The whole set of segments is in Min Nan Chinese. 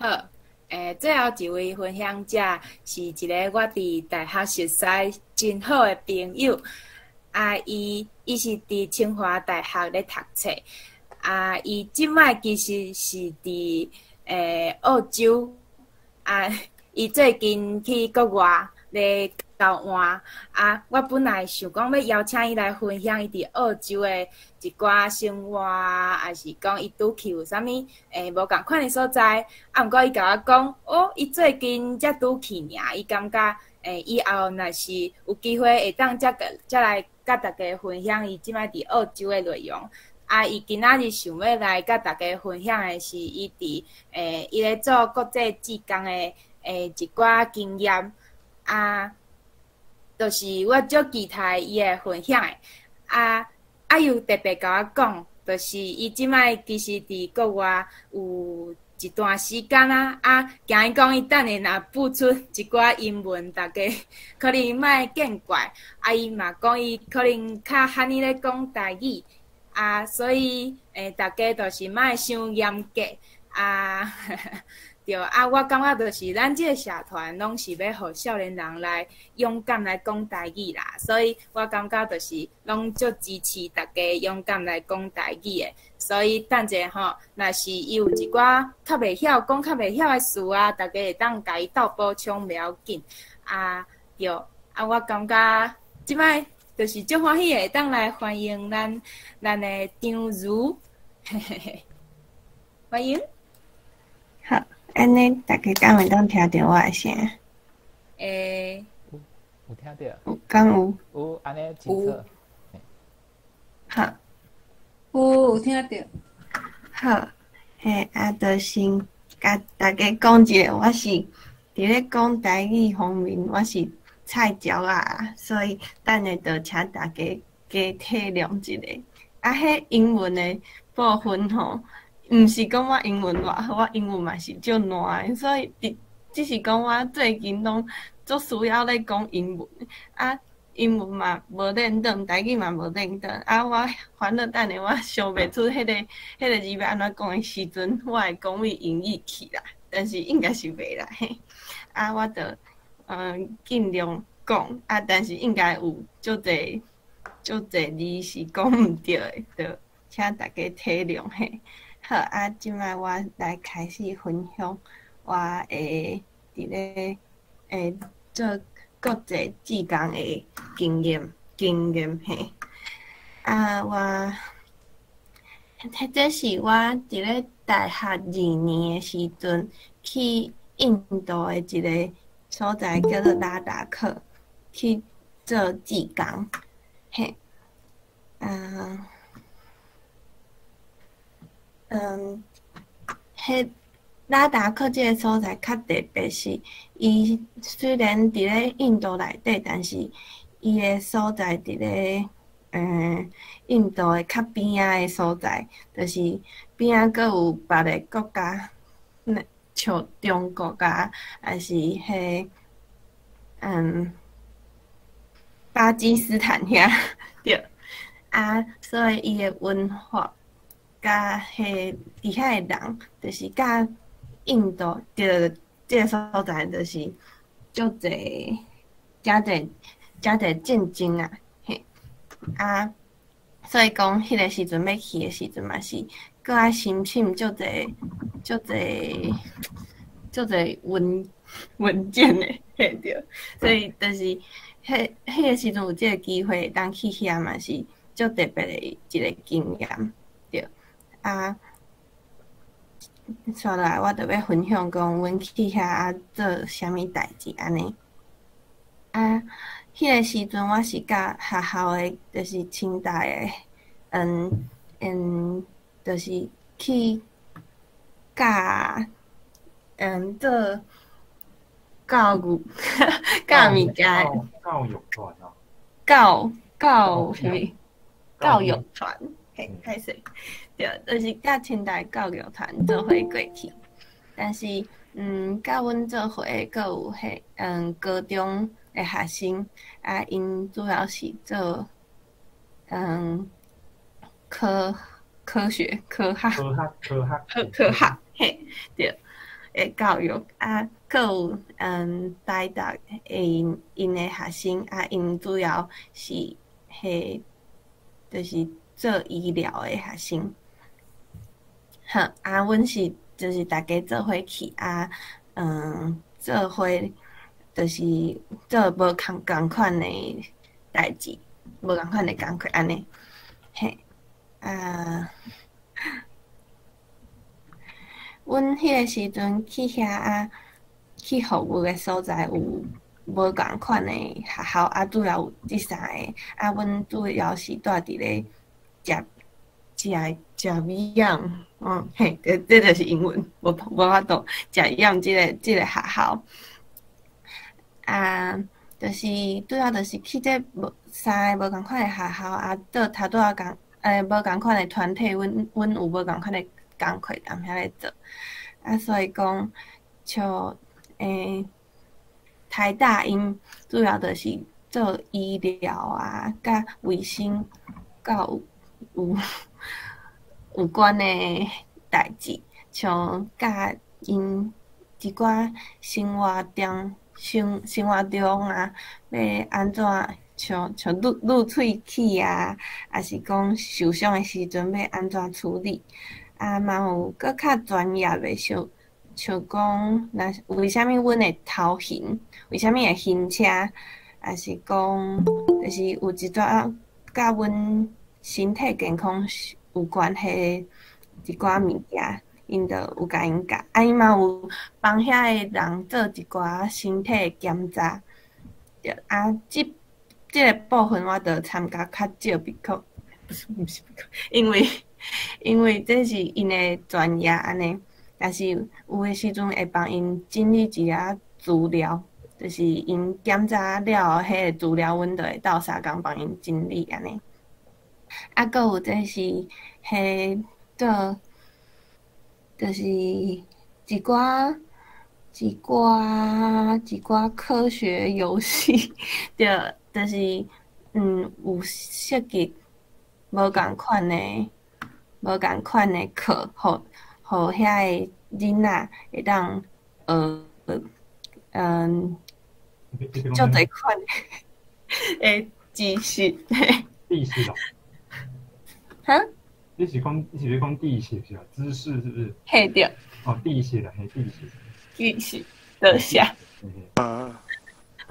好，最後一位分享者是一个我佇大學熟似真好的朋友。啊，伊是佇清華大學咧讀冊。啊，伊這擺其實是佇澳洲。啊，伊最近去國外咧交換。啊，我本來想講欲邀請伊來分享伊佇澳洲的一寡生活，抑是講伊拄去有啥物無仝款的所在。啊，毋過伊共我講，哦，伊最近才拄去爾，伊感覺以後若是有機會會當才個才來佮大家分享伊這擺佇澳洲的內容。啊，伊今仔日想欲來佮大家分享的是伊咧做國際志工的一寡經驗。啊，就是我足期待伊會分享的。啊，又特別共我講，就是伊這擺其實佇國外有一段時間啊，啊，驚伊講伊等下若補出一寡英文，大家可能莫見怪。啊，伊嘛講伊可能較罕呢咧講台語，啊，所以大家就是莫傷嚴格啊。對啊，我感覺就是咱這个社團攏是欲予少年人來勇敢來講台語啦，所以我感覺就是攏足支持大家勇敢來講台語的。所以等者吼，若是伊有一寡較袂曉講較袂曉的詞啊，大家會當共伊鬥補充袂要緊。啊，對，啊，我感覺這擺就是足歡喜會當來歡迎咱的張如，嘿嘿嘿，歡迎。好，按呢大家敢會當聽著我的聲？欸。有，有聽著。有，敢有？有，按呢清楚。好。有，有聽著。好，嘿，啊，就先共大家講一下，我是佇咧講台語方面，我是菜鳥仔，所以等下就請大家加體諒一下。啊，彼英文的部分吼，毋是講我英文偌好，我英文嘛是足爛的，所以佇只是講我最近攏足需要咧講英文，啊，英文嘛無練轉，台語嘛無練轉，啊，我煩惱等下我想袂出彼個字欲按怎講的時陣，我會講為英語去啦，但是應該是袂啦嘿。啊，我就盡量講，啊，但是應該有足濟足濟字是講毋對的，就請大家體諒嘿。好，啊，這擺我來開始分享我會佇咧做國際志工的經驗嘿。啊，我，這是我佇咧大學二年的時陣去印度的一个所在叫做拉達克去做志工，嘿。啊，彼拉達克這个所在較特別是，伊雖然佇咧印度內底，但是伊的所在佇咧印度的較邊仔的所在，就是邊仔閣有別个國家，像中國啊，抑是彼巴基斯坦遐，對。啊，所以伊的文化佮彼佇遐的人，就是佮印度這這个所在，就是足濟、誠濟、誠濟戰爭啊，嘿。啊，所以講彼个時陣欲去的時陣嘛是，閣愛申請足濟、足濟、足濟文件的，嘿對。所以就是，彼個時陣有這个機會會當去遐嘛是足特別的一個經驗，對。啊，紲落來我就欲分享講，阮去遐啊做啥物代誌按呢。啊，彼個時陣我是佮學校的，就是清大的，就是去教，做教育教物件的。教育團哦。教啥物？教育團，嘿，歹勢，對，就是佮清大教育團做伙過去，但是，佮阮做伙閣有彼高中的學生，啊，𪜶主要是做，科學科學科學科學科學，嘿，對，的教育啊，閣有台大𪜶的學生啊，𪜶主要是彼就是做醫療的學生。好，啊，阮是就是逐家做伙去啊，做伙就是做無仝款的代誌，無仝款的工課按呢，嘿，啊，阮彼个時陣去遐啊，去服務的所在有無仝款的學校啊，主要有這三个啊，阮主要是蹛佇咧食食食米仔，嘿，這就是英文，無法度食養這個學校。啊，就是主要就是去這無三个無仝款的學校啊，做頭拄仔講，無仝款的團體，阮有無仝款的工課踮遐咧做。啊，所以講，像台大𪜶主要就是做醫療啊，佮衛生較有關的代誌，像教𪜶一寡生活中啊，欲按怎像露喙齒啊，抑是講受傷的時陣欲按怎處理，啊嘛有閣較專業的，像講，若為啥物阮會頭暈，為啥物會暈車，抑是講，就是有一寡佮阮身體健康有關係的一寡物件，𪜶就有共𪜶教，啊，𪜶嘛有幫遐个人做一寡身體的檢查。對，啊，這個部分我就參加較少，because 不是 because，因為這是𪜶的專業按呢，但是有的時陣會幫𪜶整理一下資料，就是𪜶檢查了後，彼個資料阮就會鬥相共幫𪜶整理按呢。啊，閣有這是彼做，就是一寡科學遊戲，對，就是有設計無仝款的課，予遐個囡仔會當學，足濟款的知識。知識哦。哈？你是咧講知識是吧？知識是不是？嘿對。哦，知識啦，嘿，知識。知識，多謝。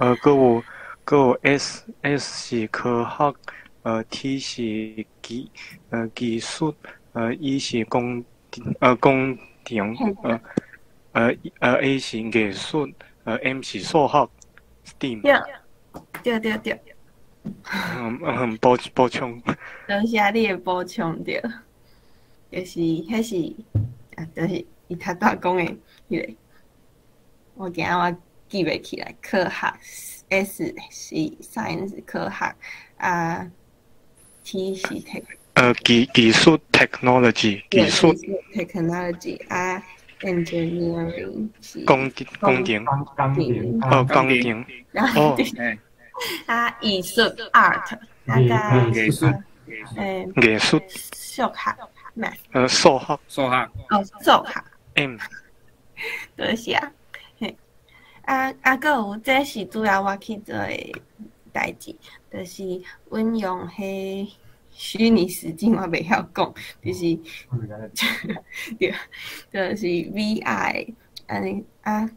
閣有 S 是科學，T 是技術，E 是工程，A 是藝術，M 是數學，STEAM。對對對。補充。多謝你的補充，對，就是彼是啊，就是伊頭拄仔講的彼個，我驚我記袂起來。科學 S 是 science 科學，啊 T 是 tech。技術 technology 技術。 technology 啊，engineering 是。工程。工程。哦，工程。哦。啊，藝術 art，啊，佮藝術，藝術，數學 math，數學，數學，哦，數學，M，多謝。嘿，啊，閣有這是主要我去做的代誌，就是阮用彼虛擬實境，我袂曉講，就是對，就是 VR 按呢啊，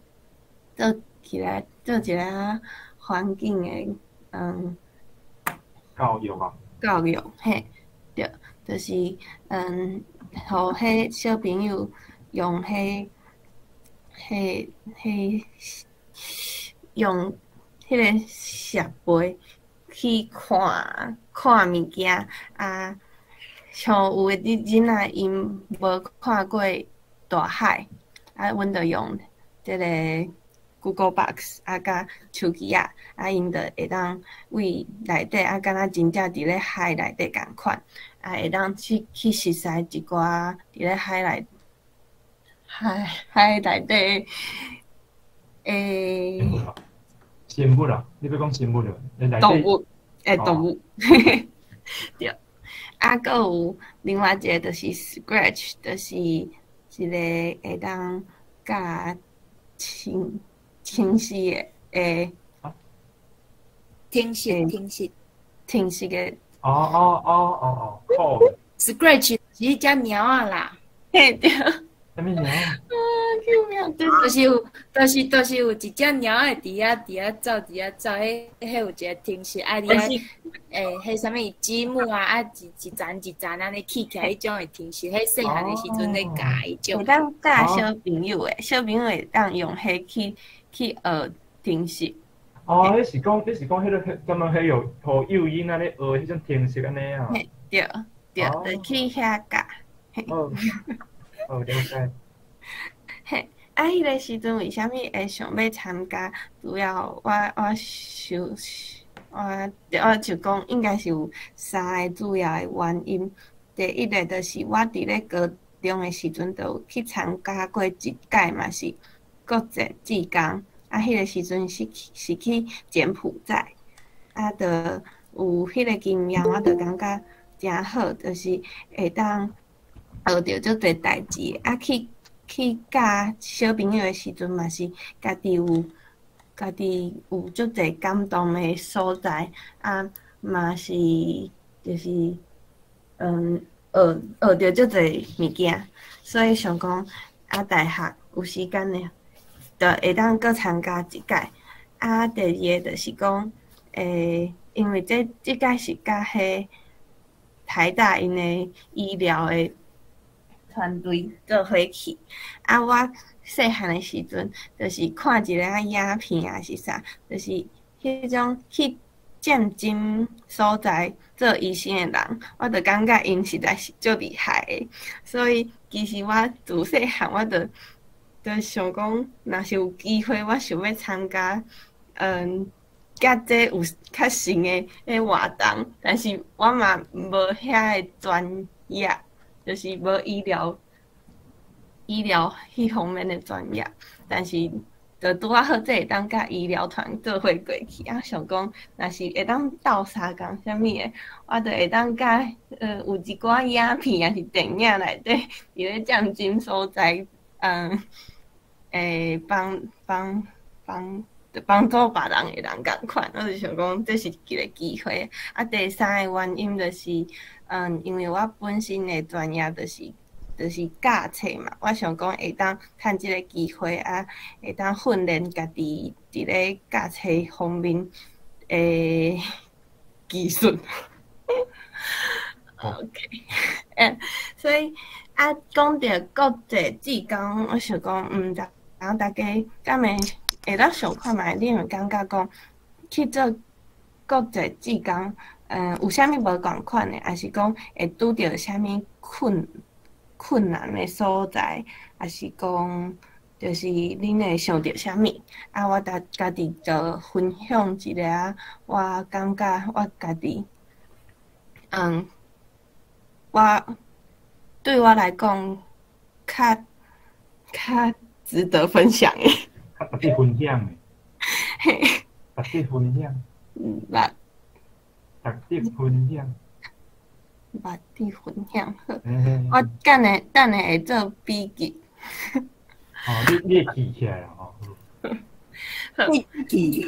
做起來做一個環境的教育啊，教育嘿，對，就是予彼小朋友用彼用彼個設備去看看物件啊，像有的囡仔𪜶無看過大海，啊，阮就用這個 Google Box 啊，佮手機仔，啊，𪜶就會當佇內底啊，敢若真正佇咧海內底仝款，啊，會當去熟似一寡佇咧海內底生物啊，你欲講生物了？動物，動物，對。啊，閣有另外一個就是 Scratch，就是一個會當教程程式的程式程式程式的。哦哦哦哦哦，Scratch 是彼隻貓仔啦。嘿對。啥物貓？啊，救命！就是有，就是有一隻貓仔佇遐走，佇遐走，彼有一个程式，啊，你愛彼啥物積木啊，啊，一一層一層按呢砌起來，彼種的程式，彼細漢的時陣咧教彼種。會當教小朋友的，小朋友會當用彼去學程式。哦，你是講彼个專門彼有予幼囡仔咧學彼種程式按呢啊？對對，就去遐教。哦，哦，了解。嘿，啊，彼个時陣為啥物會想欲參加？主要我想，我就講應該是有三個主要的原因。第一个就是我佇咧高中的時陣，就有去參加過一屆嘛是國際志工。啊，彼個時陣是去柬埔寨，啊，就有彼個經驗，我就感覺誠好，就是會當學著足濟代誌。啊，去教小朋友的時陣嘛是家己有足濟感動的所在，啊，嘛是就是學著足濟物件，所以想講啊，大學有時間的，就會當閣參加一屆。啊，第二个就是講，因為這屆是佮彼台大𪜶的醫療的團隊做伙去。啊，我細漢的時陣，就是看一个影片抑是啥，就是彼種去戰爭所在做醫生的人，我就感覺𪜶實在是足厲害的。所以其實我自細漢我就想講，若是有機會，我想欲參加，佮這有較深的活動，但是我嘛無遐个專業，就是無醫療彼方面的專業，但是就拄仔好，這會當佮醫療團做伙過去，啊，想講若是會當鬥相共啥物的，我就會當佮有一寡影片抑是電影內底，佇咧戰爭所在，會幫幫幫幫助別人的人仝款，我就想講這是一个機會。啊，第三个原因就是，因為我本身的專業就是教冊嘛，我想講會當趁這个機會啊，會當訓練家己佇咧教冊方面的技術。OK，所以啊，講著國際志工，我想講，大家敢會會當想看覓？你會感覺講去做國際志工，有啥物無仝款的，抑是講會拄著啥物困難的所在，抑是講就是恁會想著啥物？啊，我家己就分享一下，我感覺我家己，我對我來講，較值得分享的。較值得分享的。嘿。值得分享。捌。值得分享。捌得分享好。我等下等下會做筆記。哦，你會記起來吼。筆記。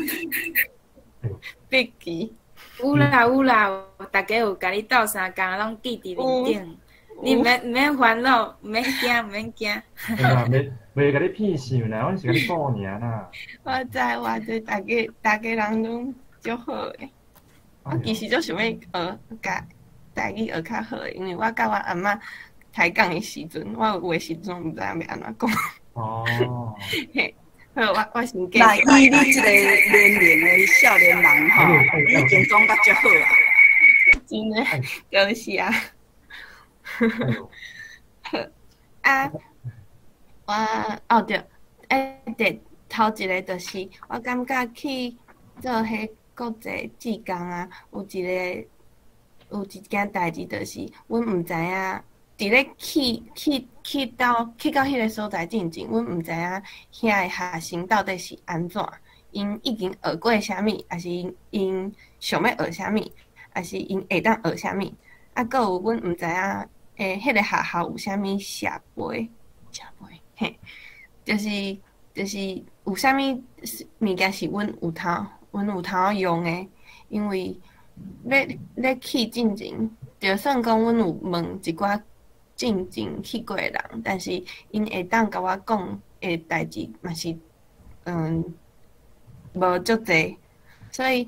筆記。有啦有啦，大家有共你鬥相共，攏記佇面頂。你毋免毋免煩惱，毋免驚，毋免驚。袂袂共你騙笑啦，阮是共你鼓爾啦。我知我知，逐家人攏足好的。我其實足想欲學共台語學較好的，因為我佮我阿嬤抬槓的時陣，我有的時陣毋知影欲按怎講。哦。嘿，好，我先繼來，續。以你這个年齡的少年人吼，你已經講甲足好啊！真的，就是啊。啊，我哦對，對，頭一个就是，我感覺去做彼國際志工啊，有一件代誌，就是阮毋知影，佇咧去到彼个所在進前，阮毋知影遐个學生到底是按怎，𪜶已經學過啥物，抑是𪜶想欲學啥物，抑是𪜶會當學啥物，啊，閣有阮毋知影，彼个學校有啥物設備，設備，嘿，就是有啥物物件是阮有通用的，因为咧去进前，就算讲阮有问一寡进前去过的人，但是𪜶会当共我讲的代誌嘛是無足濟，所以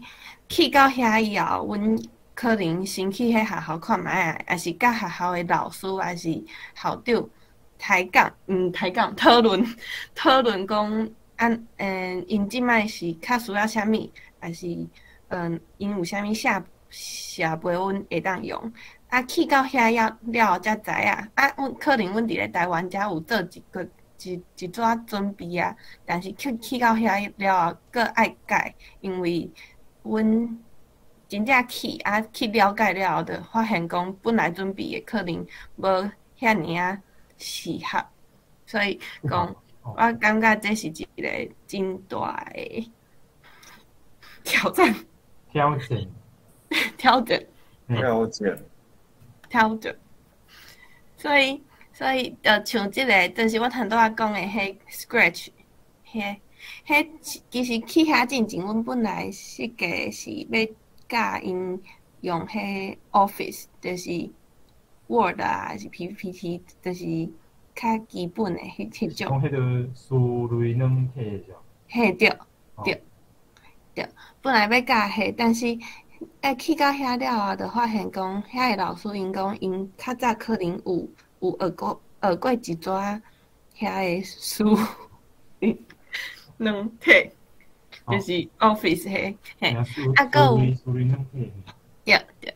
去到遐以後，阮可能先去彼學校看覓仔，抑是佮學校的老師，抑是校長抬槓，抬槓討論講，按𪜶這擺是較需要啥物，抑是𪜶有啥物設備阮會當用。啊，去到遐了了後才知影，啊，阮可能阮佇咧台灣遮有做一個一撮準備啊，但是去到遐了後，閣愛改，因為阮真正去啊去了解了後，就發現講本來準備的可能無遐爾仔適合，所以講我感覺這是一個真大的挑戰。挑戰。挑戰。挑戰。挑戰。所以，就像這個，就是我頭拄仔講的彼 Scratch，彼其實去遐進前，阮本來設計是欲教𪜶用彼 Office，就是 Word 啊，還是 PPT，就是較基本的彼種。講彼個思維軟體是？嘿，對對對，本來欲教彼，但是去到遐了後，就發現講遐个老師𪜶講，𪜶較早可能有學過一撮遐个思維軟體，就是 Office 彼嘿，啊，閣有對對，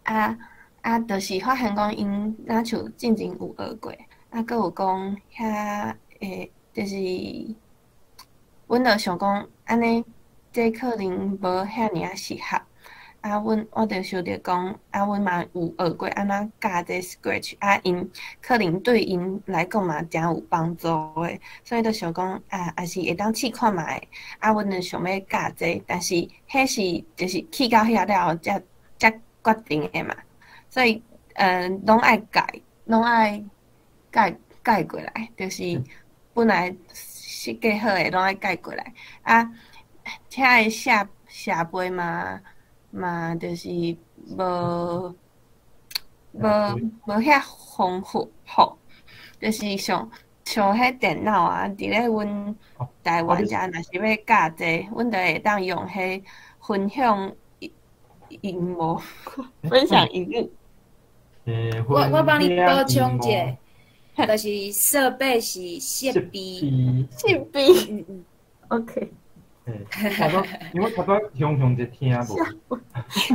啊，就是發現講𪜶若像進前有學過，啊，閣有講遐會，就是阮就想講按呢，這可能無遐爾仔適合。啊，阮我就想著講，啊，阮嘛有學過按怎教這 Scratch，啊，𪜶可能對𪜶來講嘛誠有幫助的，所以就想講，啊，抑是會當試看覓，啊，阮就想欲教這，但是彼是就是去到遐了後才決定的嘛，所以，攏愛改，攏愛改改過來，就是本來設計好的攏愛改過來，啊，遐个設備嘛，就是無遐豐富吼，就是像彼電腦啊，佇咧阮台灣遮，若是欲教這，阮就會當用彼分享螢幕，分享螢幕。我幫你補充一下，就是設備是設備，設備。OK。因為頭拄雄雄一聽無。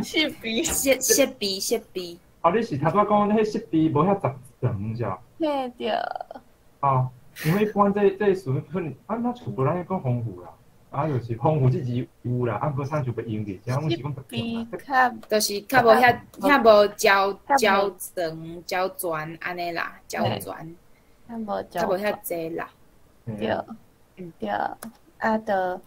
設備設備。啊，你是頭拄講彼設備無遐雜全是？嘿對。啊，因為一般這時陣可能啊，那像無咱講豐富啦，啊，就是豐富這字有啦，啊，毋過親像袂用佇遮，阮是講較，就是較無遐無焦全焦全按呢啦，焦全，較無較無遐濟啦。對，對，啊，就。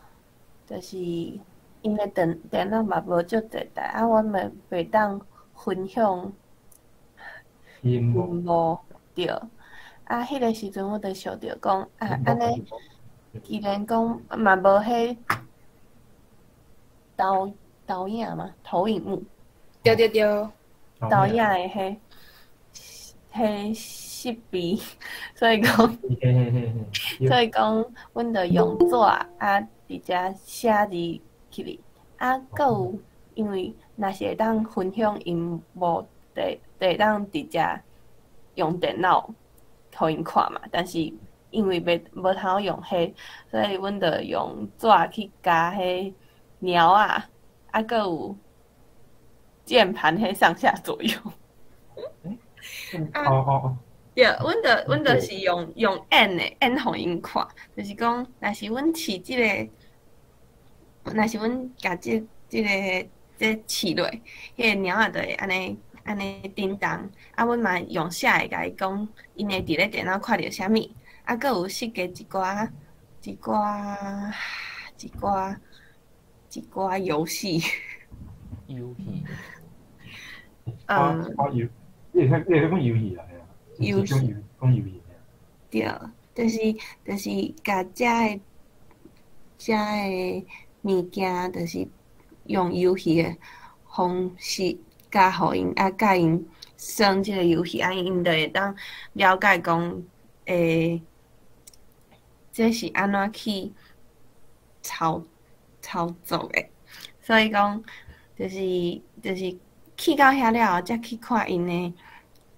就是因為電腦嘛無足濟台，啊，阮嘛袂當分享螢幕，對。啊，彼個時陣我就想著講，啊，按呢，既然講嘛無彼投影嘛，投影幕，對對對，投影的彼設備，所以講，阮就用紙啊。直接寫字起來，啊，閣有因為若是會當分享螢幕，就會當直接用電腦予𪜶看嘛。但是因為袂無通用彼，所以阮就用紙去加彼貓仔，啊，閣有鍵盤彼上下左右。哦哦哦。對，阮就是用按的按予𪜶看，就是講，若是阮試這個，若是阮共這個試落，彼個貓仔就會按呢叮當，啊，阮嘛用寫的共伊講，𪜶會佇咧電腦看著啥物，啊，閣有設計一寡遊戲。遊戲。啊，遊，你會使講遊戲啊？遊戲，講遊戲。對，就是共遮的物件，就是用遊戲的方式教予𪜶，啊，教𪜶耍這个遊戲，啊，𪜶就會當了解講，這是按怎去操作的。所以講，就是去到遐了後，才去看𪜶的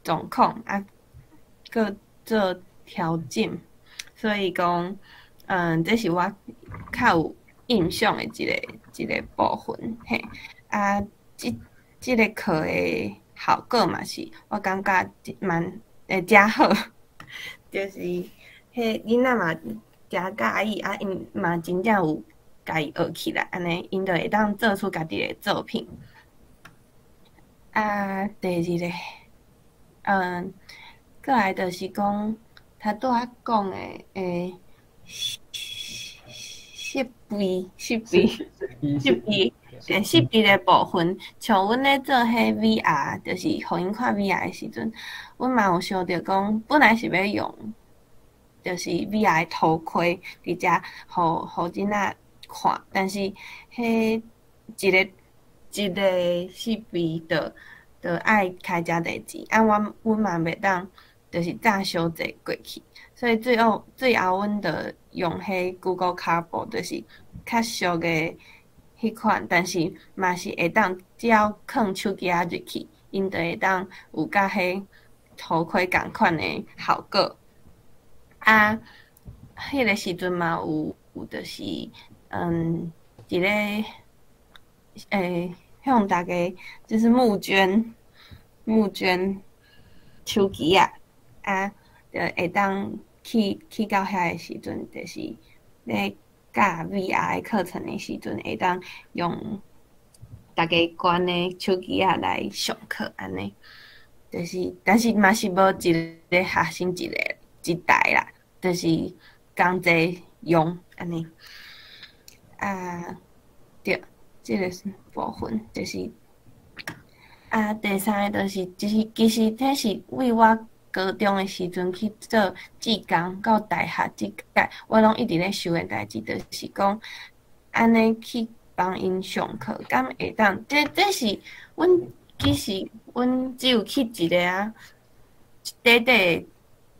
狀況，啊，閣做調整。所以講，這是我較有印象的一個部分，嘿。啊，這個課的效果嘛是，我感覺蠻會誠好，就是彼囡仔嘛誠佮意，啊，𪜶嘛真正有共伊學起來，按呢，𪜶就會當做出家己的作品。啊，第二个，過來就是講，頭拄仔講的，設備的部分，像阮咧做彼 VR，就是予𪜶看 VR 的時陣，阮嘛有想著講，本來是欲用，就是 VR 的頭盔佇遮，予囡仔看，但是彼一个一个設備就愛開誠濟錢，啊，阮嘛袂當，就是紮傷濟過去，所以最後阮就用彼 Google Cardboard，就是較俗的彼款，但是嘛是會當只要囥手機仔入去，𪜶就會當有佮彼頭盔仝款的效果。啊，彼个時陣嘛有就是，一个向大家就是募捐手機仔，啊，就會當去到遐的時陣，就是咧教 VR 的課程的時陣，會當用大家捐的手機仔來上課按呢。就是，但是嘛是無一个學生一個一台啦，就是仝齊用按呢。啊，對，這个是部分，就是啊，第三个就是，就是其實這是為我高中的時陣去做志工，到大學這屆，我攏一直咧想的代誌，就是講按呢去幫𪜶上課，敢會當？這是阮其實阮只有去一个啊，短短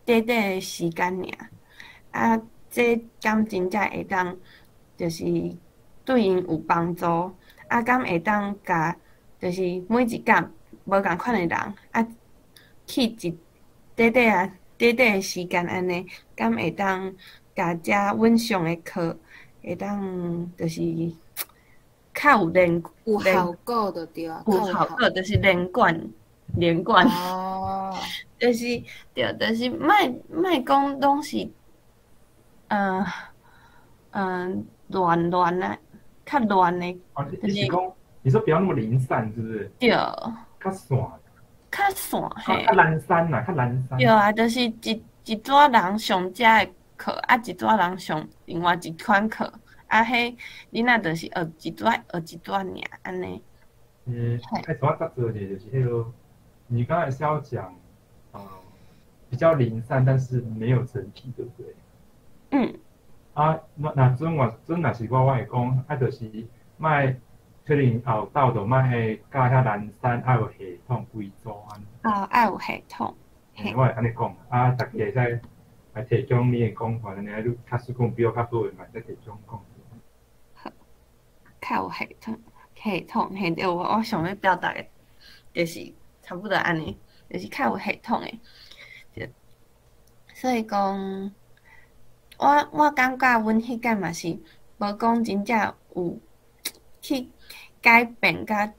短短的時間爾，啊，這敢真正會當，就是對𪜶有幫助，啊，敢會當共，就是每一工無仝款的人，啊，去一短短啊短短的時間按呢，敢會當共遮阮上的課會當就是較有連有效果就對啊，有效果就是連貫連貫，就是對，就是莫莫講攏是，亂亂啊，較亂的。哦，你是講，你說不要那麼零散，是不是？對。較散。較散嘿。較懶散啦，較懶散。對啊，就是一組人上遮的課，啊，一組人上另外一款課，啊，彼囡仔就是學一組學一組爾按呢。哎，主要再做一個就是彼個，你剛才是要講，比較零散，但是沒有整體，對不對？嗯。啊，那陣我陣若是我，我會講，啊，就是莫可能後斗就莫教遐懶散，愛有系統規組按呢。哦，愛有系統。我會按呢講，啊，大家會使來提供你的講法，按呢你假使講比我較好的，嘛會使提供講。好，較有系統，系統，嘿，對，我想欲表達的，就是差不多按呢，就是較有系統的。就所以講，我感覺阮彼屆嘛是無講真正有去改變甲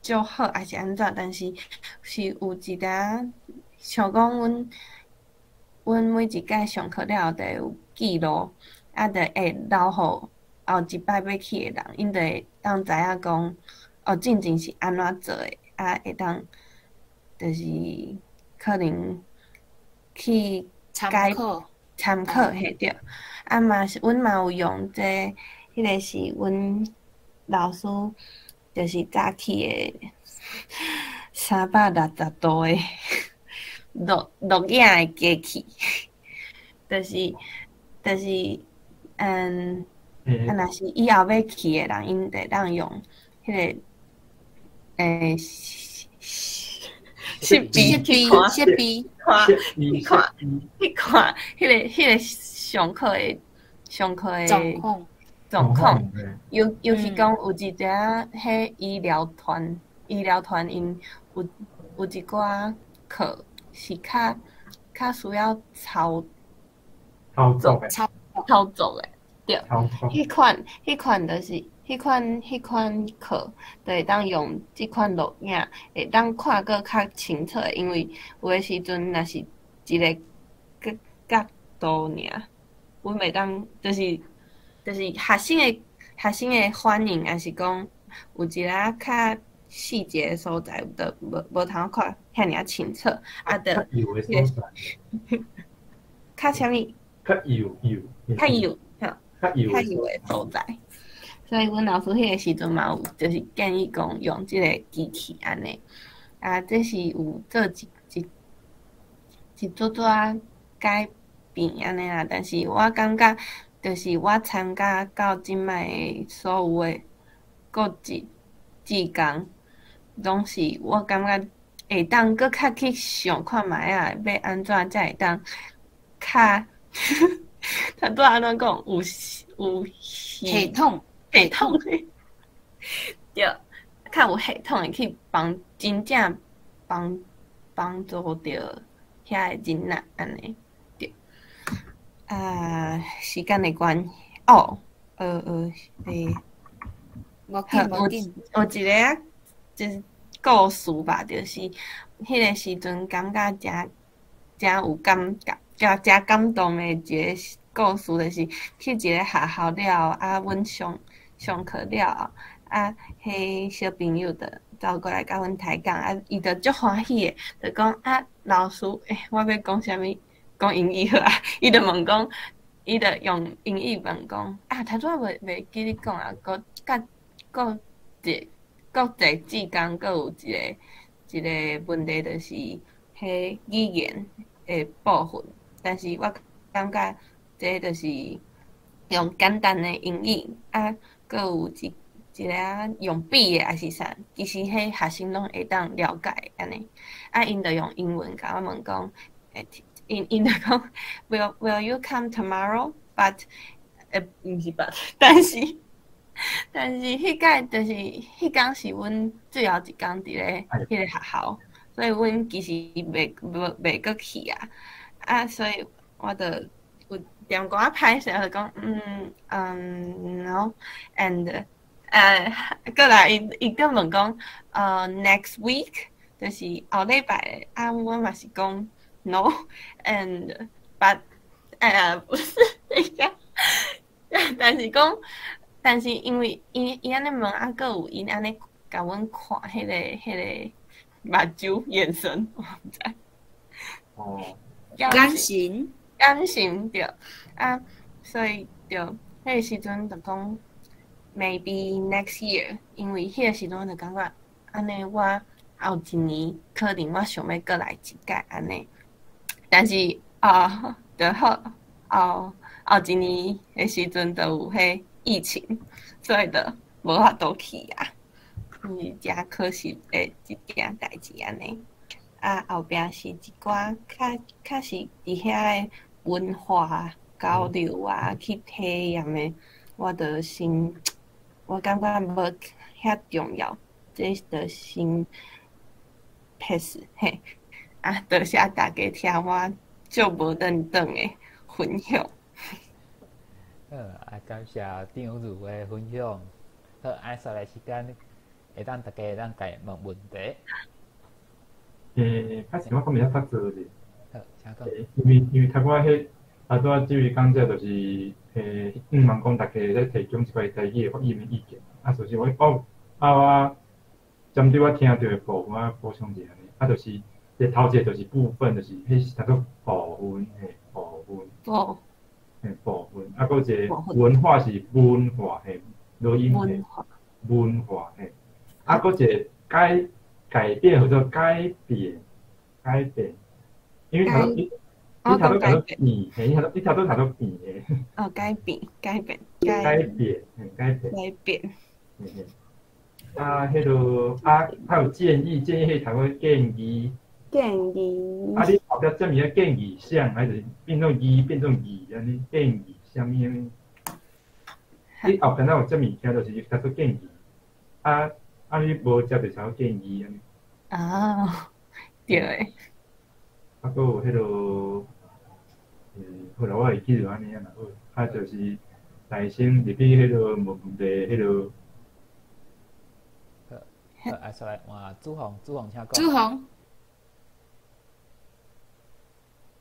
足好，抑是按怎，但是是有一寡，像講阮每一屆上課了後，就會有記錄，啊，就會留予後一擺欲去的人，𪜶就會當知影講，哦，進前是按怎做的，啊，會當就是可能去參考參考嘿對，啊嘛是阮嘛有用這個，彼個是阮老師就是早起的360度的錄影的機器，就是，啊，若是以後欲去的人，𪜶會當用彼個設備去看，設備看去看彼個上課的狀況狀況，尤其講有一寡彼醫療團𪜶有一寡課是較需要操操作的，操作的，對，彼款就是彼款課，就會當用這款錄影，會當看閣較清楚的，因為有的時陣若是一个角度爾，阮袂當就是學生的反應，抑是講有一寡較細節的所在，就無通看遐爾仔清楚，啊，就較幼的所在，較啥物？較幼幼，較幼，吼，較幼較幼的所在。所以阮老師彼个時陣嘛有，就是建議講用這个機器按呢。啊，這是有做一撮撮仔改變按呢啦。但是我感覺，就是我參加到這擺的所有的國際志工，攏是我感覺會當閣較去想看覓仔，欲按怎才會當較，頭拄仔按怎講？有系統系統的，對，較有系統的去幫真正幫助著遐个囡仔按呢，對。啊，時間的關係，哦，無緊無緊，有一个啊，就是故事吧，就是彼个時陣感覺誠誠有感覺，誠感動的一个故事，就是去一个學校了後，啊，阮上課了後，啊，彼小朋友就走過來佮阮抬槓，啊，伊就足歡喜的，就講啊，老師，我欲講啥物？講英語好啊，伊就問講，伊就用英語問講，啊，頭拄仔袂記你講啊，閣佮國際志工閣有一個問題，就是彼語言的部分，但是我感覺這就是用簡單的英語，啊，閣有一個啊用比的，抑是啥，其實彼學生攏會當了解按呢。啊，𪜶就用英文共我問講，𪜶就講，Will you come tomorrow? But，毋是 but，但是彼擺就是彼工是阮最後一工佇咧彼个學校，所以阮其實袂閣去啊。啊，所以我就有踮寡歹勢，就講，no，and，過來伊閣問講，next week，就是後禮拜，啊，我嘛是講 no，and but，不是，等一下，但是講，但是因為伊按呢問，啊，閣有𪜶按呢共阮看彼個目睭眼神，我毋知。哦。眼神，眼神對，啊，所以對，彼个時陣就講 maybe next year，因為彼个時陣就感覺按呢，我後一年可能我想欲閣來一擺按呢，但是啊，就好後一年的時陣就有彼疫情，所以就無法度去啊，是誠可惜的一件代誌按呢。啊，後壁是一寡較是佇遐的文化交流啊，去體驗的，我就先我感覺無遐重要，這就先 pass 嘿。啊，多謝大家聽我足無轉轉的分享。好，啊，感謝張如的分享。好，啊，紲來時間會當大家會當共問問題。歹勢，我講袂曉較濟咧。好，請講。因為頭拄仔彼，啊拄仔這位講者就是，向望講大家咧提供一寡台語的發言的意見。啊，所以我針對我聽著的部分，我補充一下呢。啊，就是這頭一個就是部分，就是彼是讀做部分，嘿，部分。哦。嘿，部分。啊，閣一個文化是文化，嘿，錄音嘿，文化嘿。啊，閣一個改變或者改變，改變，因為頭你頭拄讀做變，嘿，你頭拄讀做變的。哦，改變，改變，改變，改變。改變。嘿嘿。啊，彼落啊，還有建議，建議彼頭個建議。建議。啊，你後壁這物仔建議啥，還是變做議變做議按呢？建議啥物按呢？你後壁若有這物件，就是讀做建議。啊啊，你無接就讀建議按呢。啊，對的。啊，閣有彼落，好啦，我會記著按呢啊，好，啊，就是大聲入去彼落問問題，彼落。好，啊，煞來換朱紅，朱紅請講。朱紅。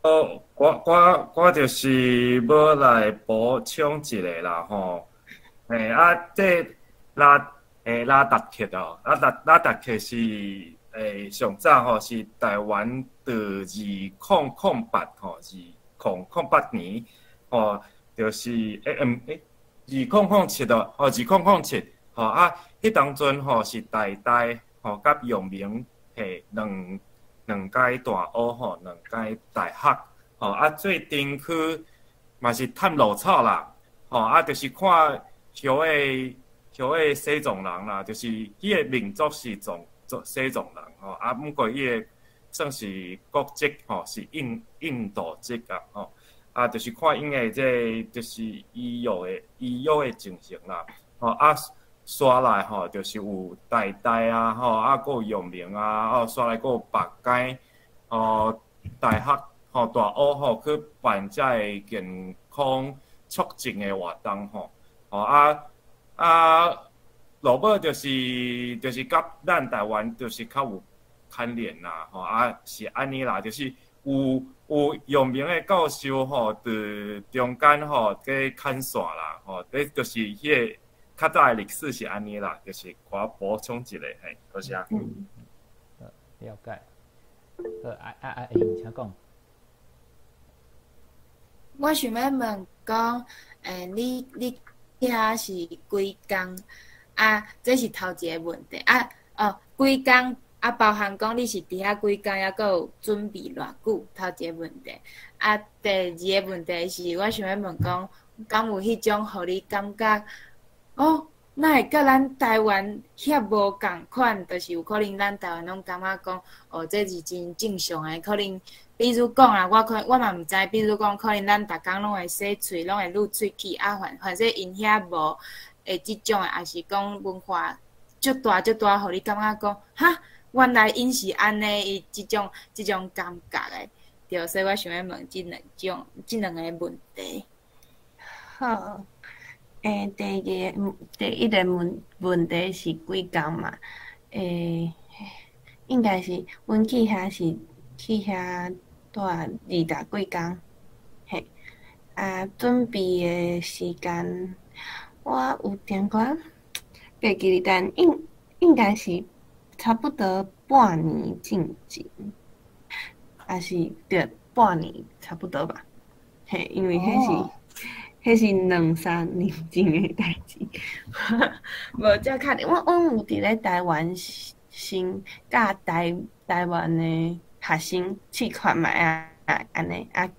哦，我就是欲來補充一下啦吼。啊，這拉達克哦，拉達克是上早吼是台灣佇2008吼，2008年吼，就是2007哦，吼2007吼啊，彼當陣吼是台大吼佮陽明嘿兩間大學吼，兩間大學吼啊，做陣去嘛是探路草啦，吼啊，就是看許個西藏人啦，就是彼個民族是藏西藏人吼，啊，毋過伊個算是國籍吼，是印度籍啊吼，啊，就是看𪜶的這個就是醫藥的情形啦，吼啊，煞來吼就是有台大啊吼，啊，閣有陽明啊，哦，煞來閣有別間吼大學吼大學吼去辦這个健康促進的活動吼，吼啊啊，落尾就是佮咱台灣就是較有牽連啦，吼啊是按呢啦，就是有陽明的教授吼，佇中間吼佇牽線啦，吼，這就是彼個較早的歷史是按呢啦，就是我補充一下，嘿，多謝。嗯，好，了解。好，啊啊啊，請講。我想欲問講，你遐是幾工？啊，這是頭一个問題。啊，哦，幾工？啊，包含講你是佇遐幾工，抑閣有準備偌久？頭一个問題。啊，第二个問題是我想欲問講，敢有彼種予你感覺，哦，哪會佮咱台灣遐無仝款？就是有可能咱台灣攏感覺講，哦，這是真正常的，可能比如講啊，我可我嘛毋知，比如講，可能咱逐工攏會洗喙，攏會擼喙齒，啊，反正𪜶遐無會這種的，抑是講文化足大足大，予你感覺講，哈，原來𪜶是按呢，伊這種感覺的，對，所以我想欲問這兩個問題。好，第一个問題是幾工嘛？應該是阮去遐是去遐蹛20幾工，嘿，啊，準備的時間我有點仔袂記得，但應該是差不多半年進前，抑是對半年差不多吧，嘿，因為彼是兩三年前的代誌，無遮確定。阮有佇咧台灣先佮台灣的學生試看覓啊，按呢啊，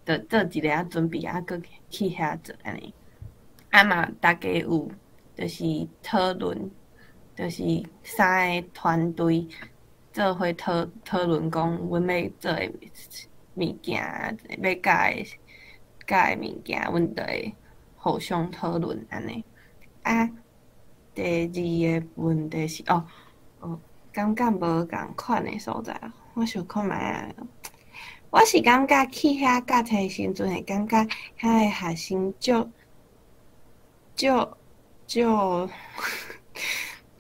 就做一下仔準備啊，閣去遐做按呢。啊嘛，大家有就是討論，就是三个團隊做伙討論講，阮欲做的物件，欲教的物件，阮就會互相討論按呢。啊，第二个問題是哦哦，感覺無仝款的所在，我想看覓啊。我是感覺去遐教冊的時陣，會感覺遐的學生足足足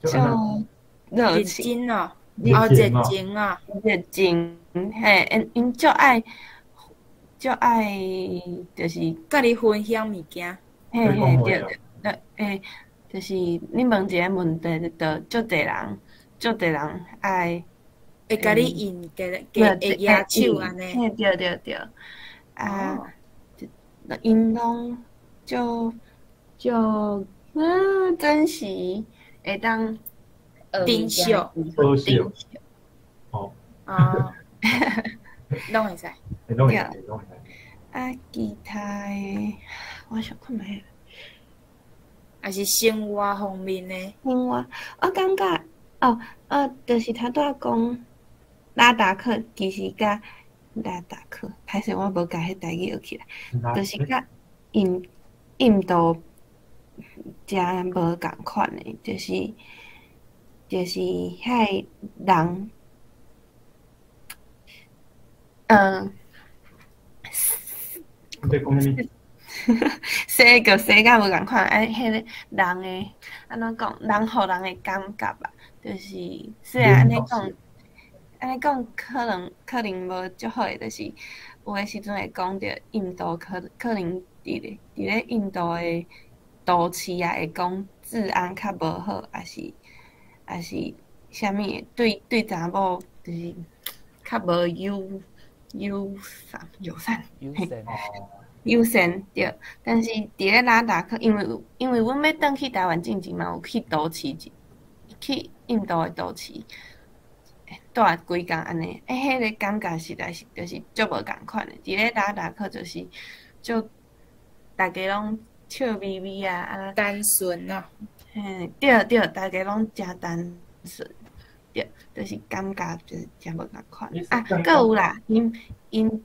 足熱情哦，哦，熱情哦，熱情，嘿，𪜶足愛，就是佮你分享物件。嘿嘿，對對，就是你問一个問題，就足濟人愛會共你應，會會舉手按呢。嘿，對對對，啊，𪜶攏足足珍惜會當珍惜，哦，哦，攏會使，攏會使，攏會使。啊，其他的我想看覓。抑是生活方面的？生活，我感覺哦，就是頭拄仔講拉達克，其實佮拉達克，歹勢我無共彼台語學起來，就是佮印度誠無仝款的，就是遐个人，你在講啥物？生個生甲無仝款，啊，彼个人的按怎講，人予人的感覺吧，就是雖然按呢講，按呢講可能無足好的，就是有的時陣會講著印度可能佇咧印度的都市啊，會講治安較無好，抑是啥物的，對查某就是較無友善友善。友善。友善對，但是佇咧拉達克，因為阮欲轉去台灣進前嘛，有去都市一，去印度的都市，蹛幾工按呢，欸，彼个感覺實在是就是足無仝款的。佇咧拉達克就是足，逐家攏笑眯眯啊，啊，單純啊，嘿，對對，逐家攏誠單純，對，就是感覺就是誠無仝款。啊，閣有啦，𪜶𪜶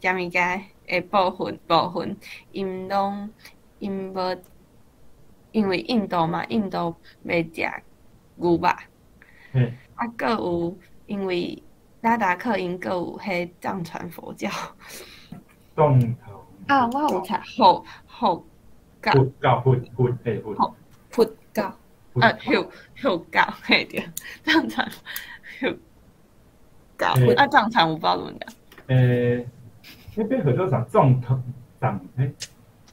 食物件的部分，𪜶攏𪜶無，因為印度嘛，印度袂食牛肉，啊，閣有因為拉達克𪜶閣有彼藏傳佛教。藏傳。啊，我有查佛教。佛教佛佛嘿佛。佛教。啊，佛教嘿對，藏傳佛教，啊，藏傳有不知道怎麼講。彼邊叫做啥？藏傳藏嘿，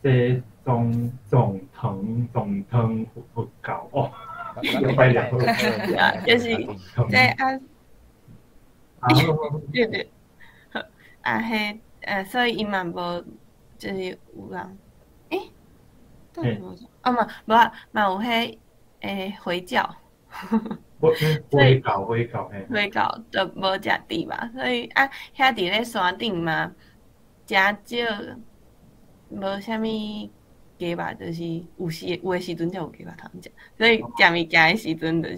這藏藏傳藏傳佛教哦，有擺了。就是這啊，對對，啊彼所以伊嘛無，就是有人，欸，到底無啥？啊嘛無啊，嘛有彼回教。回教回教嘿。回教就無食豬嘛，所以啊，遐佇咧山頂嘛，誠少無啥物雞肉，就是有時有的時陣才有雞肉通食，所以食物件的時陣就是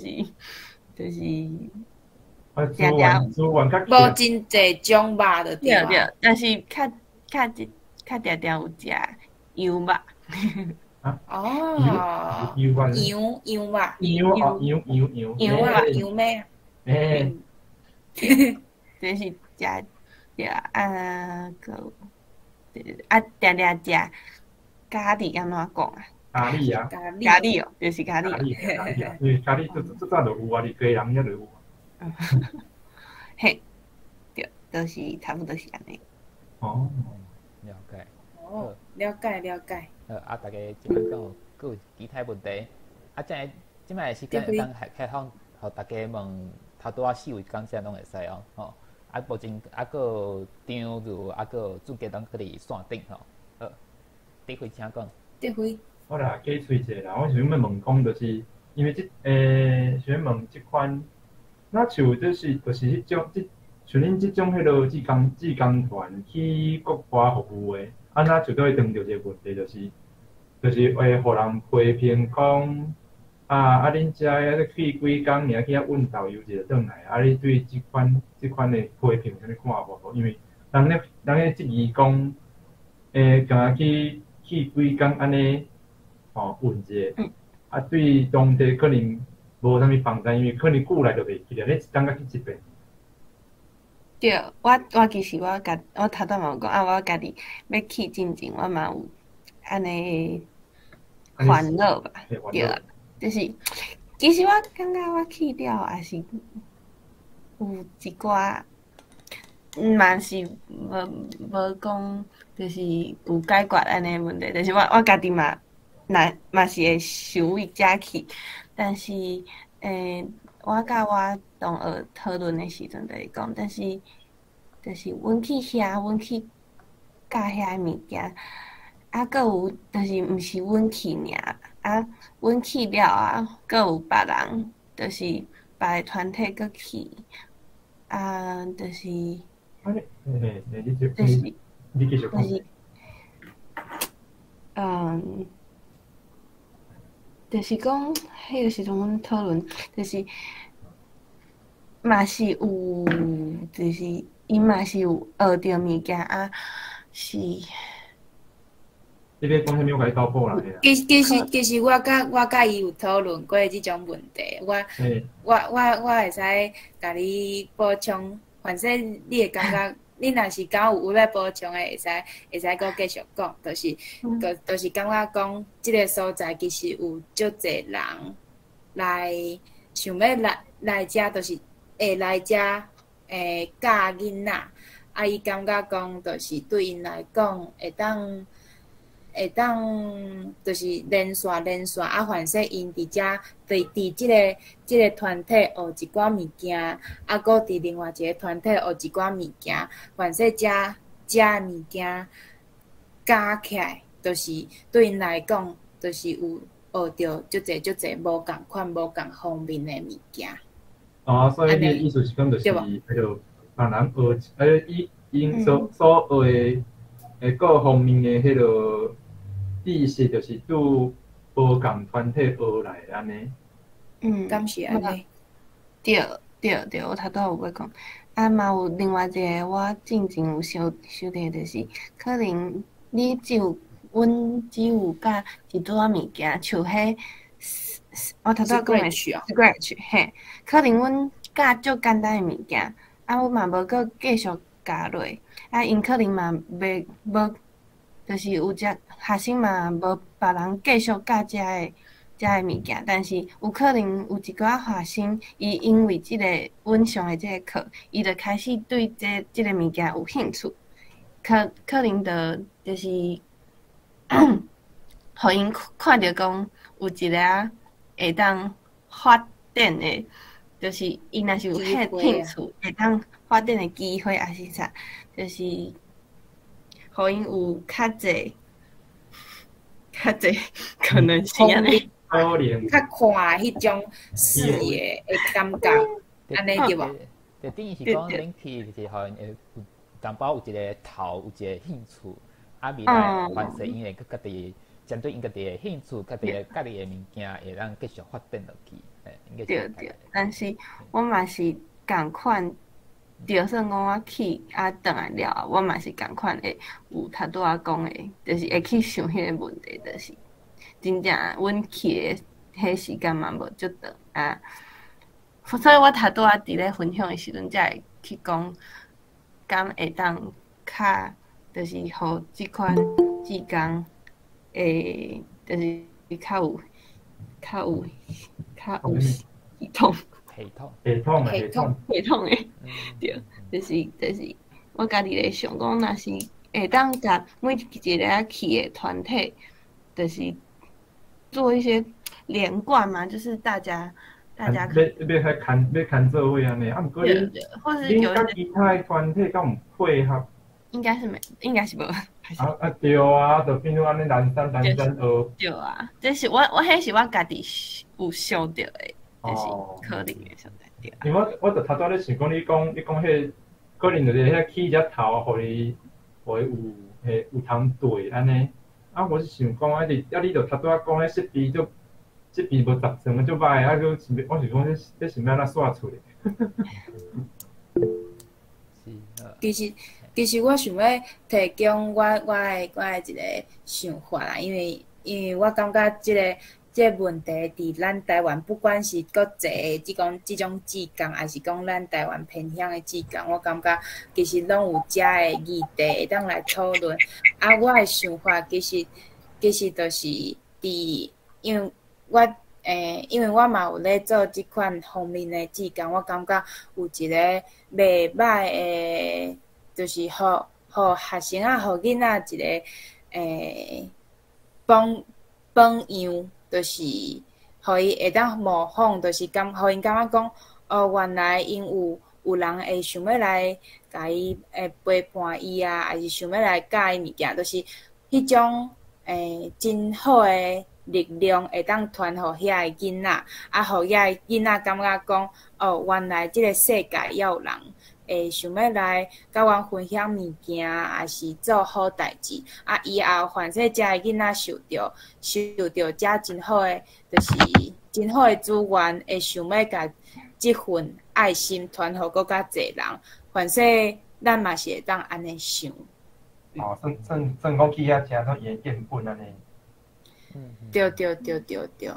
定定無真濟種肉就對。對對，但是較較一較定定有食羊肉。哦，羊羊肉，羊哦羊羊羊羊肉羊咩？欸，就是食對啊，閣對啊，定定食咖喱按怎講啊？咖喱啊，咖喱哦，就是咖喱。咖喱，咖喱，因為咖喱這早就有啊，佇基隆遐就有。嘿，對，就是差不多是按呢。哦，了解。哦，了解了解。好，啊，大家這擺講有閣有其他問題？啊，這擺的時間會當開放，予大家問頭拄仔四位講者攏會使哦，吼。啊，目前啊，閣有張如，啊，閣有俊傑攏閣佇線頂吼。好，德輝請講。德輝。我來加喙者啦，我想欲問講，就是因為這想欲問這款，若像就是彼種這像恁這種彼落志工團去國外服務的，啊，若就會遇著一個問題，就是會予人批評講，啊，恁遮去幾工爾去遐阮導遊一下轉來，啊，你對這款的批評有啥物看法無？因為人咧質疑講，敢若去幾工按呢，吼混一下，啊，對當地可能無啥物幫助，因為可能久來就袂記得，你一冬才去一遍。對，我其實我家我頭拄嘛有講啊，我家己欲去進前，我嘛有按呢煩惱吧，對啊，就是其實我感覺我去了也是有一寡，嘛是無講，就是有解決按呢問題，就是我家己嘛，若嘛是會想為遮去，但是我佮我同學討論的時陣，就會講，但是就是阮去遐，阮去教遐物件，啊，閣有就是毋是阮去爾，啊，阮去了啊，閣有別人，就是別個團體閣去，啊，就是，啊，你，嘿，你就是，你繼續講。就是，就是講，彼個時陣阮討論，就是嘛是有，就是伊嘛是有學著物件啊，是。你欲講啥物？我共你斗補啦。其實我佮伊有討論過這種問題，我會使共你補充，反正你會感覺，你若是敢有有欲補充的，會使閣繼續講，就是感覺講，這个所在其實有足濟人來想欲來遮，就是會來遮教囡仔，啊，伊感覺講，就是對𪜶來講，會當就是連線連線，啊，凡勢𪜶佇遮佇這个團體學一寡物件，啊，閣佇另外一个團體學一寡物件，凡勢遮的物件加起來，就是對𪜶來講，就是有學著足濟足濟無仝款、無仝方面的物件。哦，所以你的意思是講，就是彼個別人學，伊𪜶所學的各方面的彼個知識，就是對無仝團體學來的按呢。嗯，敢是按呢？對對對，我頭拄仔有欲講，啊嘛有另外一个，我進前有想想著，就是可能你只有阮只有教一寡物件，像彼我頭拄仔講的 Scratch 嘿，可能阮教足簡單的物件，啊，阮嘛無閣繼續教落，啊，𪜶可能嘛袂無，就是有只學生嘛無別人繼續教遮个物件，但是有可能有一寡學生，伊因為這个阮上的這个課，伊就開始對這个物件有興趣，可能就是，予𪜶看著講有一个會當發展的，就是伊若是有興趣，會當發展的機會，抑是啥，就是予𪜶有較濟可能性按呢。可能較寬彼種視野的感覺，按呢對無？就等於是講，恁去就是予𪜶會有淡薄有一个頭，有一個興趣，啊未來凡勢𪜶會閣家己針對𪜶家己的興趣、家己的物件，會當繼續發展落去。應該對對，但是我嘛是仝款，就算講我去啊轉來了後，我嘛是仝款會有頭拄仔講的，就是會去想彼个問題，就是真正阮去的彼時間嘛無足長啊，所以我頭拄仔佇咧分享的時陣，才會去講，敢會當較，就是予這款志工會，就是較有系統，系統，系統系統，系統的，對，就是我家己咧想講，若是會當共每一个去的團體，就是做一些連貫嘛，就是大家欲欲牽欲牽做伙按呢，啊，毋過恁恁佮其他的團體敢有配合？應該是沒，應該是無。啊啊對啊，就變做按呢懶散懶散學。對啊，這是我彼是我家己有想著的，就是可能的所在對。因為我就頭拄仔咧想講，你講彼可能就是遐起只頭，予伊有彼有通對按呢。啊，我是想講啊，你就頭拄仔講彼設備無十成足歹，啊，閣是我是講這是欲按怎煞出來？其實我想欲提供我的一個想法啦，因為我感覺這個問題佇咱台灣，不管是國際的這種志工，抑是講咱台灣偏鄉的志工，我感覺其實攏有遮的議題會當來討論。啊，我的想法其實就是佇，因為我嘛有咧做這款方面的志工，我感覺有一個袂䆀的，就是予學生啊，予囡仔一個榜樣，就是予伊會當模仿，就是予𪜶感覺講，哦，原來𪜶有人會想欲來共伊陪伴伊啊，抑是想欲來教伊物件，就是彼種真好的力量會當傳予遐個囡仔，啊，予遐個囡仔感覺講，哦，原來這个世界猶有人会想欲来佮阮分享物件，抑是做好代誌。啊，以後凡勢遮的囡仔受著遮真好的，就是真好的資源，會想欲共這份愛心傳予閣較濟人。凡勢咱嘛是會當按呢想。哦，算講去遐誠算伊的見本按呢。對對對對對。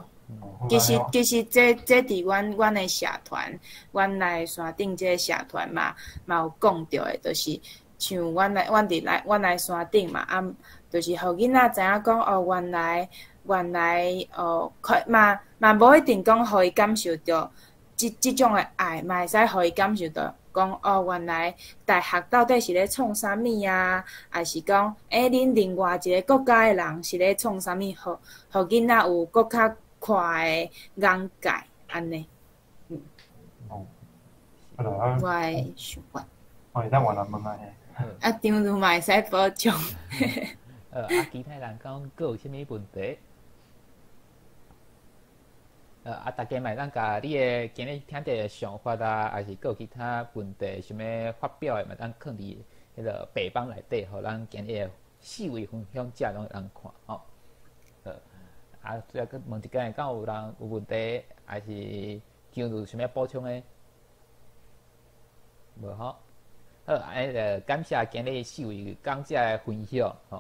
其實這佇阮的社團，阮來山頂這个社團嘛有講著的，就是像阮來山頂嘛，啊，就是予囡仔知影講哦，原來哦，嘛無一定講予伊感受著這種的愛，嘛會使予伊感受著講哦，原來大學到底是咧創啥物啊？抑是講，欸，恁另外一个國家的人是咧創啥物？予囡仔有閣較闊的眼界，按呢。哦，我的想法。哦，會當換人問啊。啊，張如嘛會使補充。啊，其他人講閣有啥物問題？啊，大家嘛會當共你的今日聽著的想法啊，抑是閣有其他問題想欲發表的，嘛會當囥佇彼个白板內底，予咱今日的四位分享者攏會當看吼。啊，最後閣問一下，敢有人有問題，抑是張如想欲補充的？無吼。好，按呢就感謝今日四位講者的分享吼。